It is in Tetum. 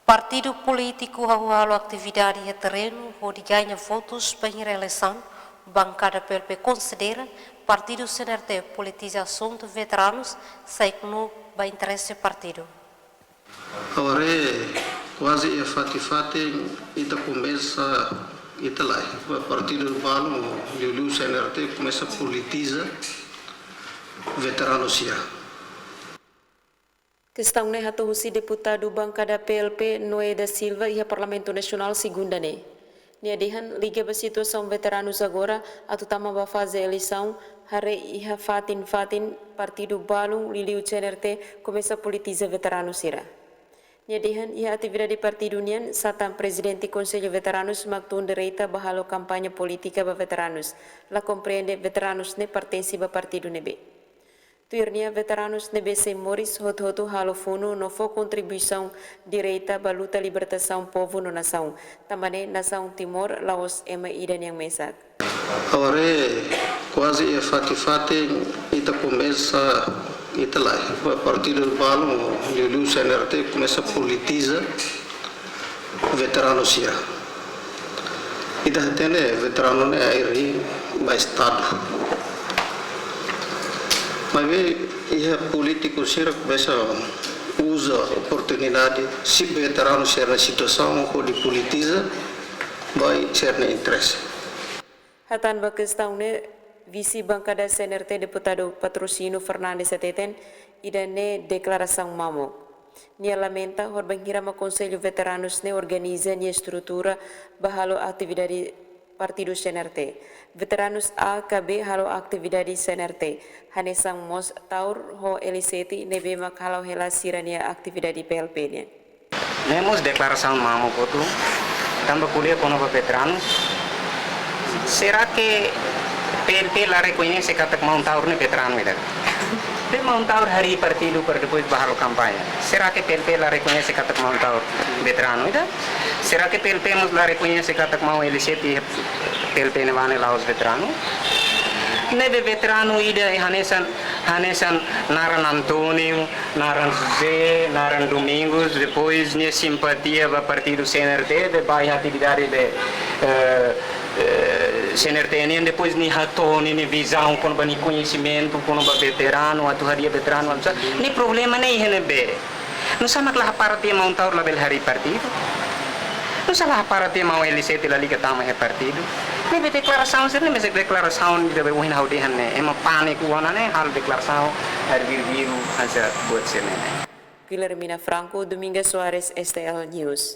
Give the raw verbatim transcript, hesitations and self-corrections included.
Partidu polítiku hahú halo atividade iha terrenu hodi gaña votus bainhira eleisaun, bankada P L P konsidera partidu C N R T politiza asuntu veteranus, sai kona-ba interese partidu. Agora kuaze iha fatin-fatin ita komesa, ita lai. Partidu balun, liuliu C N R T, komesa politiza veteranu sira. Kestaun ne'e hato'o husi deputadu bankada P L P, Noé da Silva, iha Parlamentu Nasionál, Segunda ne'e. Nia dehan, liga ba situasaun veteranus agora, atu tama ba faze eleisaun, haree iha fatin-fatin partidu balun, liuliu C N R T, komesa politiza veteranu sira. Nia dehan, iha atividade partidu nian, sá tan Prezidente Konsellu Veteranus mak tun direta ba halo kampaña polítika ba veteranus, la komprende veteranus ne'e pertense ba partidu ne'ebé. Tuir nia, veteranus ne'ebé sei moris hotu-hotu halo funu no fó kontribuisaun direta ba luta libertasaun povu no nasaun. Tanba ne'e nasaun Timor la'ós ema ida nian mesak. Agora kuaze iha fatin-fatin ita komesa, ita lai. Partidu balun, liuliu C N R T, komesa politiza veteranu sira. Ita hatene veteranu ne'e airi ba Estadu. Maibé iha polítiku sira komesa uza oportunidade, se veteranu sira-nia situasaun hodi politiza ba sira-nia interese. Hatán ba kestaun ne'e, vise bankada C N R T deputadu Patrocínio Fernandes hateten, ida-ne'e deklarasaun mamuk. Nia lamenta, horibainhira mak Konsellu Veteranus ne'e organiza nia estrutura ba halo atividade partidu C N R T. Veteranus A ka B halo atividade C N R T. Hanesan mós Taur ho L sete ne'ebé mak hala'o hela sira-nia atividade P L P nian. Ne'e mós deklarasaun mamuk hotu, tanba ko'alia kona-ba veteranus. Será que P L P la rekoñese katak maun Taur ne'e veteranu ida? Be maun Taur harii partidu para depois ba halo kampaña. Será que P L P la rekoñese katak maun Taur veteranu ida? Será que P L P mós la rekoñese katak maun L sete P L P ne'ebá ne'e la'ós veteranu? Ne'ebé veteranu ida hanesan, hanesan naran António, naran José, naran Domingos, depois nia simpatia ba partidu C N R T, be bá iha atividade de, eh, eh, C N R T nian, depois nia hato'o nia, nia vizaun kona-ba nia koñesimentu kona-ba veteranu, atu harii veteranu, atu sa-, ne'e problema ne'e iha ne'ebé? Nusá mak la hapara tiha maun Taur labele harii partidu? Nusá la hapara tiha maun L sete la liga tama iha partidu? Ne'ebé deklarasaun sira-ne'e mesak deklarasaun ida be ohin ha'u dehan ne'e, ema pániku ona ne'e halo deklarasaun, harii virgíliu hanesan buat sira-ne'e. Guilhermina Franco, Dominga Soares, S T L News.